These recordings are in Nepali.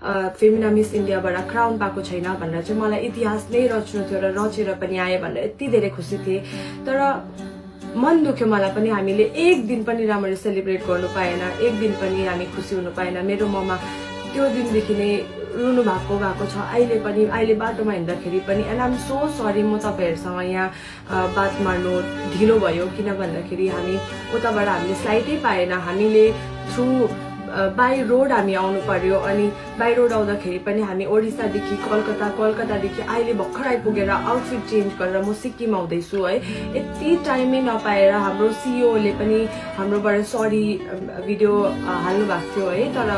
फेमिना मिस इन्डियाबाट क्राउन पाएको छैन भनेर चाहिँ मलाई इतिहास नै रच्नु थियो र रचेर पनि आएँ भनेर यति धेरै खुसी थिएँ। तर मन दुख्यो मलाई पनि, हामीले एक दिन पनि राम्ररी सेलिब्रेट गर्नु पाएन, एक दिन पनि हामी खुसी हुनु पाएन। मेरो ममा त्यो दिनदेखि नै रुनु भएको छ अहिले पनि, अहिले बाटोमा हिँड्दाखेरि पनि। And I am so sorry, म तपाईँहरूसँग यहाँ बात मार्नु ढिलो भयो, किन भन्दाखेरि हामी उताबाट हामीले फ्लाइटै पाएन, हामीले थ्रु बाई रोड हामी आउनु पर्यो। अनि बाई रोड आउँदाखेरि पनि हामी ओडिसादेखि कलकत्तादेखि अहिले भर्खर आइपुगेर आउटफिट चेन्ज गरेर म सिक्किम आउँदैछु है। यति टाइमै नपाएर हाम्रो सिइओले पनि हाम्रोबाट सरी भिडियो हाल्नु भएको थियो है। तर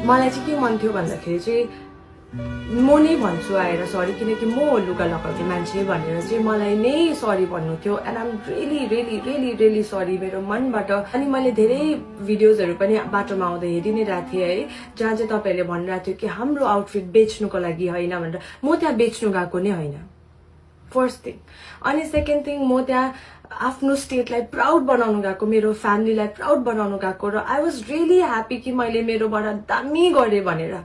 मलाई चाहिँ के मन थियो भन्दाखेरि चाहिँ म नै भन्छु आएर सरी, किनकि म लुगा लगाउने मान्छे भनेर चाहिँ मलाई नै सरी भन्नु थियो। And I am really really really really sorry मेरो मनबाट। अनि मैले धेरै भिडियोजहरू पनि बाटोमा आउँदा हेरि नै रहेको थिएँ है, जहाँ चाहिँ तपाईँहरूले भनिरहेको थियो कि हाम्रो आउटफिट बेच्नुको लागि होइन भनेर। म त्यहाँ बेच्नु गएको नै होइन, फर्स्ट थिङ। अनि सेकेन्ड थिङ, म त्यहाँ आफ्नो स्टेटलाई प्राउड बनाउनु गएको, मेरो फ्यामिलीलाई प्राउड बनाउनु गएको। र आई वाज रियली ह्याप्पी कि मैले मेरोबाट दामी गरेँ भनेर।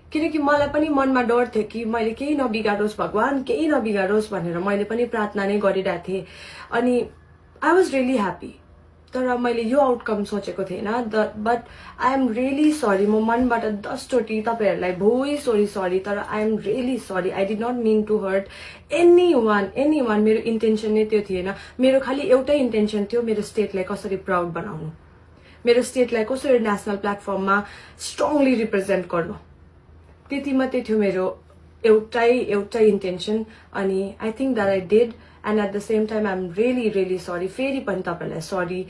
किनकि मलाई पनि मनमा डर थियो कि मैले केही नबिगारोस् भगवान, केही नबिगारोस् भनेर मैले पनि प्रार्थना नै गरिरहेको थिएँ। अनि आई वाज रियली ह्याप्पी। तर मैले यो आउटकम सोचेको थिएन। But I am really sorry, म मनबाट 10 चोटि तपाईँहरूलाई भोइ सरी। तर I am really sorry, I did not mean to hurt any one. मेरो इन्टेन्सन नै त्यो थिएन। मेरो खालि एउटै इन्टेन्सन थियो, मेरो स्टेटलाई कसरी प्राउड बनाउनु, मेरो स्टेटलाई कसरी नेसनल प्लेटफर्ममा स्ट्रङली रिप्रेजेन्ट गर्नु, त्यति मात्रै थियो मेरो एउटै इन्टेन्सन। अनि I think that I did. And at the same time I am really really sorry. फेरि पनि तपाईँहरूलाई सरी।